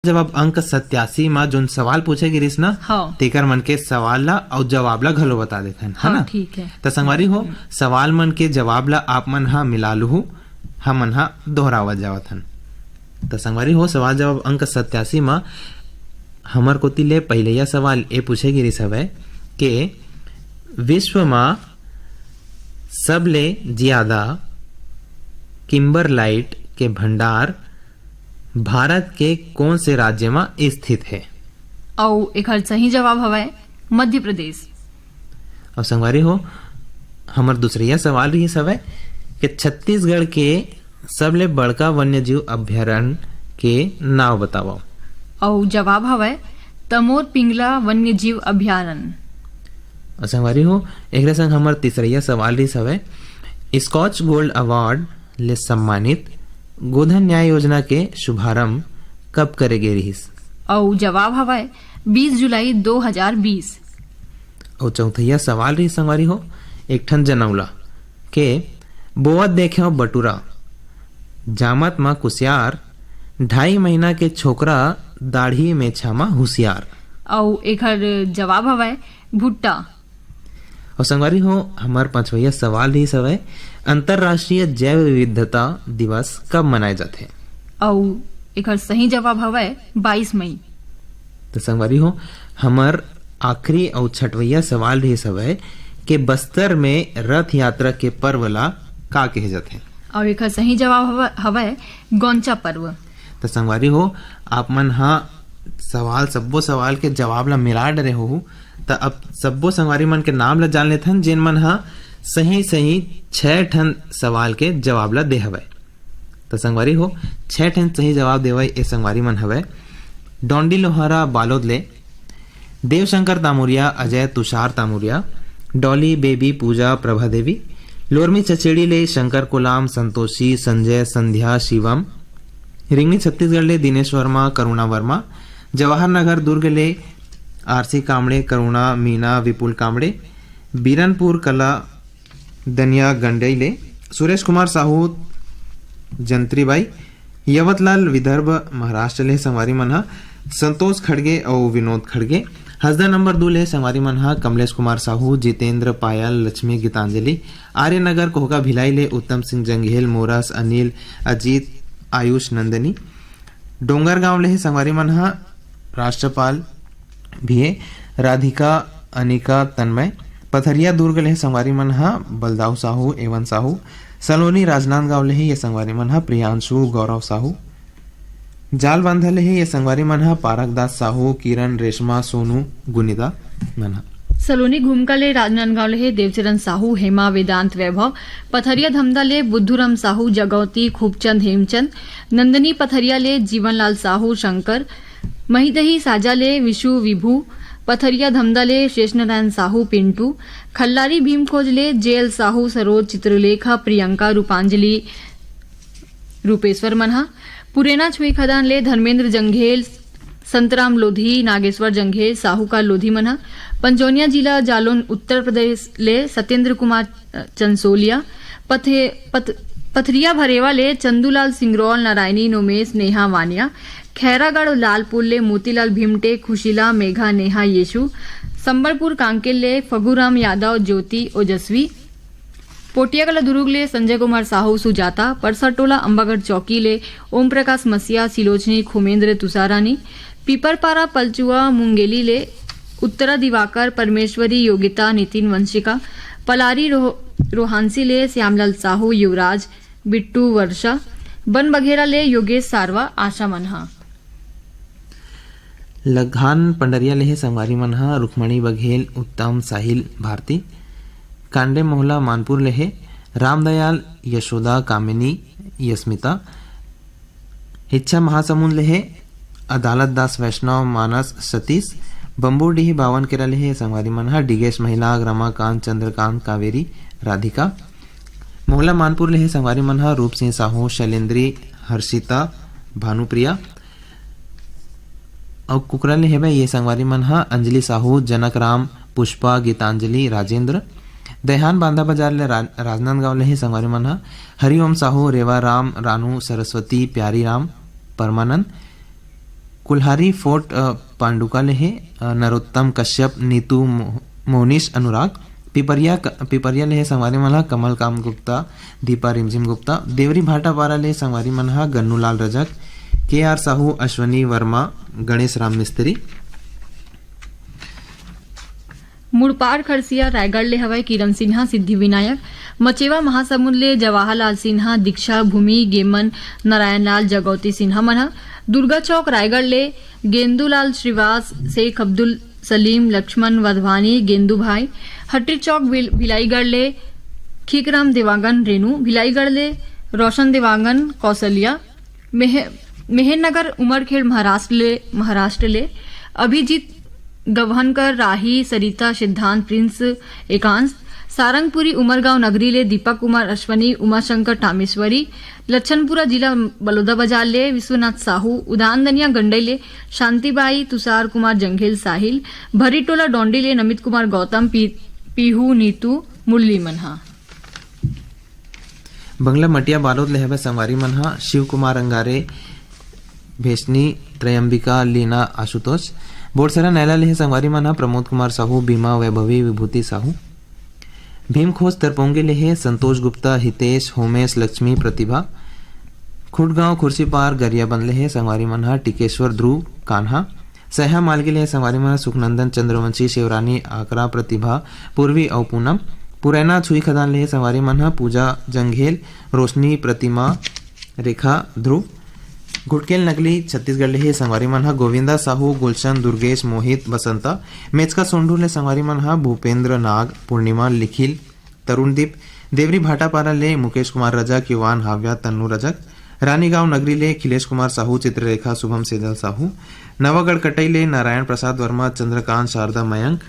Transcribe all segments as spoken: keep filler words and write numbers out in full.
जवाब अंक सत्यासी मा जोन सवाल पूछे गिरिस ना, हाँ। तेकर मन के सवाल ला अउ जवाब ला घलो बता देथन, है हाँ, ना? ठीक है। त संगवारी हो, सवाल मन के जवाब ला आप मन हा मिला लुहू, हमन हा दोहरावत जावत हन। त संगवारी हो, सवाल जवाब अंक सत्यासी मा हमर कोति ले पहिलैया सवाल ए पूछे गिरिस हवय के विश्व मा सबले जियादा किम्बरलाइट के भंडार भारत के कोन से राज्य मा स्थित हे? अउ एखर सही जवाब हवय मध्य प्रदेश। अउ संगवारी हो, हमर दूसरैया सवाल रिहिस हवय कि छत्तीसगढ़ के सबले बड़का वन्यजीव अभयारण्य के नाव बतावव। अउ जवाब हवय तमोर पिंगला वन्यजीव अभयारण्य। अउ संगवारी हो, एकरे संग हमर तीसरैया सवाल रिहिस हवय, स्कॉच गोल्ड अवार्ड ले सम्मानित गोधन न्याय योजना के शुभारंभ कब करे गे रिहिस? अउ जवाब हवय बीस जुलाई दो हज़ार बीस। अउ चौथैया सवाल रिहिस संगवारी हो, एक ठन जनौला के बोवत देखेव बटुरा, जामत म कुसियार, ढाई महीना के छोकरा, दाढ़ी मेछा म हुसियार। अउ एखर जवाब हवय भुट्टा। अउ संगवारी हो, हमर पांचवैया सवाल रिहिस हवय, अंतर्राष्ट्रीय जैव विविधता दिवस कब मनाए जाथे? अउ एखर सही जवाब हवय बाईस मई। त संगवारी हो, हमर आखिरी अउ छठवैया सवाल रिहिस हवय के बस्तर में रथ यात्रा के पर्व ला का कहे जाथे? अउ एखर सही जवाब हव-, हवय गौंचा पर्व। त संगवारी हो, आप मन हा सवाल, सब्बो सवाल के जवाब ला मिला डरे होहू, त अब सब्बो संगवारी मन के नाम ला जान लेथन, जेन मन हा सही सही छह ठन सवाल के जवाब ला दे हवय। त संगवारी हो, छह ठन सही जवाब देवई ए संगवारी मन हवय, डोंडी लोहारा बालोद ले देवशंकर तामुरिया, अजय तुषार तामुरिया, डॉली बेबी, पूजा प्रभा देवी, लोरमी चचेड़ी ले शंकर कोलाम, संतोषी, संजय, संध्या, शिवम, रिंगनी छत्तीसगढ़ ले दिनेश वर्मा, करुणा वर्मा, जवाहर नगर दुर्ग ले आरसी कामड़े, करुणा, मीना, विपुल कामड़े, बीरनपुर कला दनिया गंडई ले सुरेश कुमार साहू, जंत्रीबाई, यवतलाल विदर्भ महाराष्ट्र ले संगवारी मन ह संतोष खड़गे अउ विनोद खड़गे। हसदा नंबर दू ले संगवारी मन ह कमलेश कुमार साहू, जितेंद्र, पायल, लक्ष्मी, गीतांजलि, आर्यनगर कोहका भिलाई ले उत्तम सिंह जंघेल, मोरस, अनिल, अजीत, आयुष, नंदनी। डोंगरगांव ले हे संगवारी मन ह राष्ट्रपाल भीए, राधिका, अनिका, तन्मय। पथरिया दुर्ग ले हे संगवारी मन ह बलदाऊ साहू, एवन साहू। सलोनी राजनांदगांव ले हे ये संगवारी मन ह प्रियांशु, गौरव साहू। जालबांधा ले हे ये संगवारी मन ह पारक दास साहू, किरण, रेशमा, सोनू, गुनिदा मन ह। सलोनी घुमका ले राजनांदगांव ले हे देवचरण साहू, हेमा, वेदांत, वैभव। पथरिया धमदा ले बुद्धूराम साहू, जगौती, खूबचंद, हेमचंद। नंदनी पथरिया ले जीवनलाल साहू, शंकर। महिदही साजा ले विशु, विभू। पथरिया धमदा ले शेषनारायण साहू, पिंटू। खल्लारी भीमखोज ले जेएल साहू, सरोज, चित्रलेखा, प्रियंका, रूपांजलि, रूपेश्वर मन ह। पुरेना छुईखदान ले धर्मेंद्र जंघेल, संतराम लोधी, नागेश्वर जंघेल, साहूकार लोधी मन ह। पंचौनिया जिला जालौन उत्तर प्रदेश ले सत्येंद्र कुमार, अ, चंसोलिया। पथे-, पथ-, पथरिया भरेवा ले चंदूलाल सिंगरौल, नारायणी, नोमेश, नेहा, वानिया। खैरागढ़ लालपुर ले मोतीलाल भिमटे, खुशीला, मेघा, नेहा, येशु। संबलपुर कांकेर ले फगुराम यादव, ज्योति, ओजस्वी। पोटियाकला दुरूग ले संजय कुमार साहू, सुजाता। परसरटोला अम्बागढ़ चौकी ले ओम प्रकाश मसिया, सिलोचनी, खुमेंद्र, तुषारानी। पीपरपारा पलचुआ मुंगेली ले उत्तरा दिवाकर, परमेश्वरी, योगिता, नितिन, वंशिका। पलारी रोह-, रोहांसी ले श्यामलाल साहू, युवराज, बिट्टू, वर्षा। बन बघेरा ले योगेश सारवा, आशा मन ह। लखान पंडरिया ले हे संगवारी मन ह रुक्मणी बघेल, उत्तम, साहिल, भारती। कांडे मोहला मानपुर ले हे रामदयाल, यशोदा, कामिनी, यस्मिता। हिच्छा महासमुंद ले हे अदालत दास वैष्णव, मानस, सतीश। बम्बूडीह बावन केरा ले हे संगवारी मन ह डिगेश महिला, रमाकांत, चंद्रकांत, कावेरी, राधिका। मोहला मानपुर ले हे संगवारी मन ह रूप सिंह साहू, शैलेंद्री, हर्षिता, भानुप्रिया। अउ कुकरा ले हेवय ये संगवारी मन ह अंजलि साहू, जनक राम, पुष्पा, गीतांजलि, राजेंद्र। दैहान बांधा बाजार ले रा-, राजनांदगांव ले हे संगवारी मन ह हरिओम साहू, रेवा राम, रानू, सरस्वती, प्यारी राम, परमानंद। कुल्हारी फोर्ट, अ, पांडुका ले हे, अ, नरोत्तम कश्यप, नीतू मो-, मोनिश अनुराग। पिपरिया क-, पिपरिया ले हे संगवारी मन ह कमल काम गुप्ता, दीपा रिमझिम गुप्ता। देवरी भाटापारा ले संगवारी मन ह गन्नूलाल रजक, के आर साहू, अश्वनी वर्मा, गणेश राम मिस्त्री। मुड़पार खरसिया रायगढ़ ले हवय किरण सिन्हा, सिद्धि विनायक। मचेवा महासमुंद ले जवाहरलाल सिन्हा, दीक्षा भूमि गेमन, नारायण लाल जगौती सिन्हा मन ह। दुर्गा चौक रायगढ़ ले गेंदूलाल श्रीवास, शेख अब्दुल सलीम, लक्ष्मण वधवानी, गेंदू भाई। हटरी चौक बिल-, भिलाईगढ़ ले खीकराम देवांगन रेनू, भिलाईगढ़ ले रोशन देवांगन कौशल्या। मेह-, मेहनगर उमरखेड़ महाराष्ट्र ले, महाराष्ट्र ले अभिजीत गवहनकर राही, सरिता सिद्धांत प्रिंस एकांश। सारंगपुरी उमरगांव नगरी ले दीपक कुमार अश्वनी, उमाशंकर टामेश्वरी। लच्छनपुरा जिला बलौदाबाजार ले विश्वनाथ साहू, उदानदनिया गंडई ले शांतिबाई, तुषार कुमार जंघेल साहिल। भरीटोला डोंडी ले नमित कुमार गौतम, पी-, पीहू नीतू मुरली मन ह। बंगला मटिया बालोद ले हवय संगवारी मन ह शिव कुमार अंगारे, भेषनी, त्रयंबिका, लीना, आशुतोष। बोरसरा नैला ले हे संगवारी मन ह प्रमोद कुमार साहू, बीमा, वैभवी, विभूति साहू। भीमखोज तरपोंगे ले हे संतोष गुप्ता, हितेश, होमेश, लक्ष्मी, प्रतिभा। खुटगांव खुर्सीपार गरियाबंद ले हे संगवारी मन ह टिकेश्वर, ध्रुव, कान्हा। सैहा मालगी ले हे संगवारी मन ह सुखनंदन, चंद्रवंशी, शिवरानी, आकरा, प्रतिभा, पूर्वी अउ पूनम। पुरैना छुई खदान ले हे संगवारी मन ह पूजा, जंघेल, रोशनी, प्रतिमा, रेखा, ध्रुव। घुटकेल नकली छत्तीसगढ़ ले हे संगवारी मन ह गोविंदा साहू, गुलशन, दुर्गेश, मोहित, बसंता। मेचका सोंढू ले संगवारी मन ह भूपेंद्र नाग, पूर्णिमा, लिखिल, तरुणदीप। देवरी भाटापारा ले मुकेश कुमार रजक, युवान, हाव्या, तन्नू रजक। रानीगांव नगरी ले खिलेश कुमार साहू, चित्ररेखा, शुभम, सेजल साहू। नवागढ़ कटई ले नारायण प्रसाद वर्मा, चंद्रकांत, शारदा, मयंक।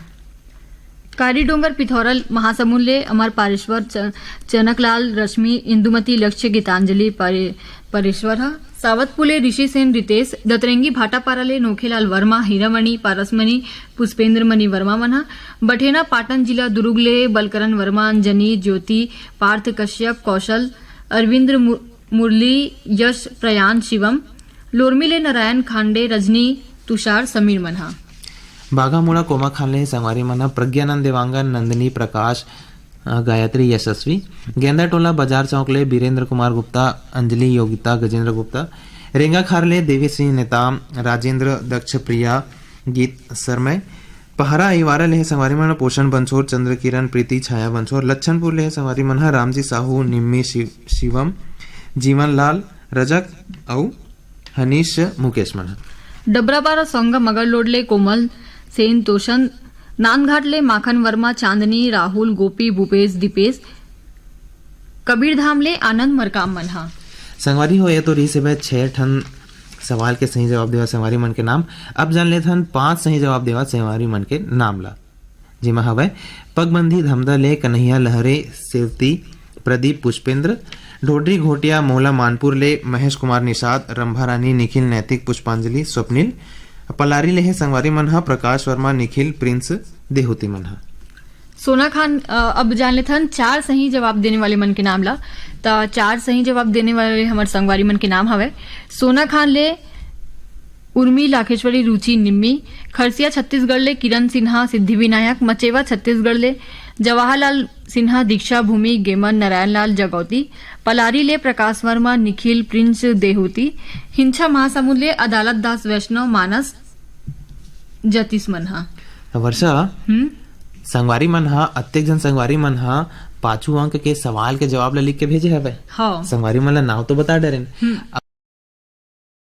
कारी डोंगर पिथौरा महासमुंद ले अमर पारेश्वर, च-, चनकलाल, रश्मि, इंदुमती, लक्ष्य, गीतांजलि, पारे-, पारेश्वर ह। सावतपुर ले ऋषि सेन, रितेश। दतरेंगी भाटापारा ले नोखेलाल वर्मा, हीरामणि, पारसमणि, पुष्पेंद्र मणि वर्मा मन ह। बठेना पाटन जिला दुर्ग ले बलकरण वर्मा, अंजनी, ज्योति, पार्थ कश्यप, कौशल, अरविंद्र मु-, मुरली, यश, प्रयान, शिवम। लोरमी ले नारायण खांडे, रजनी, तुषार, समीर मन ह। बाघामुड़ा कोमाखान ले संगवारी मन ह प्रज्ञानंद देवांगन, नंदिनी, प्रकाश, अ, गायत्री, यशस्वी। गेंदा टोला बाजार चौक ले बीरेंद्र कुमार गुप्ता, अंजलि, योगिता, गजेंद्र गुप्ता। रेंगाखार ले देवी सिंह नेताम, राजेंद्र, दक्ष, प्रिया, गीत, सरमय। पहरा अइवारा ले संगवारी मन पोषण बंसोर, चंद्र किरण, प्रीति, छाया बंसोर। लच्छनपुर ले संगवारी मन ह रामजी साहू, निम्मी, शिव-, शिवम, जीवन लाल, रजक अउ हनीश मुकेश मन ह। डबरापारा सोंगा मगर लोड ले कोमल सेन तोषण, नांदघाट ले माखन वर्मा, चांदनी, राहुल, गोपी, भूपेश, दीपेश, कबीरधाम ले आनंद मरकाम मन ह। संगवारी हो, ये तो रहिस हे छह ठन सवाल के सही जवाब देवा संगवारी मन के नाम। अब जान लेथन पांच सही जवाब देवा संगवारी मन के नाम ला, जेमा हवय पगबंधी धमदा ले कन्हैया लहरे, सेवती, प्रदीप, पुष्पेंद्र, ढोडरी घोटिया मोहला मानपुर ले महेश कुमार निषाद, रंभा रानी, निखिल, नैतिक, पुष्पांजलि, स्वप्निल। पलारी ले हे संगवारी मन ह प्रकाश वर्मा, निखिल, प्रिंस, देहूती मन ह। सोना खान, अ, अब जान लेथन चार सही जवाब देने वाले मन के नाम ला। त चार सही जवाब देने वाले हमर संगवारी मन के नाम हवय सोना खान ले उर्मी लाखेश्वरी, रुचि निम्मी। खरसिया छत्तीसगढ़ ले किरण सिन्हा, सिद्धि विनायक। मचेवा छत्तीसगढ़ ले जवाहरलाल सिन्हा, दीक्षा भूमि, गेमन, नारायण लाल जगौती। पलारी ले प्रकाश वर्मा, निखिल, प्रिंस, देहूती। हिंसा महासमुंद ले अदालत दास वैष्णव, मानस, जतीश मन ह। त वर्षा, हम्म? संगवारी मन ह, अतेक जन संगवारी मन ह पाछू अंक के सवाल के जवाब ल लिख के भेजे हवय। हाँ। संगवारी मन ल नाव तो बता डरेन। हम्म।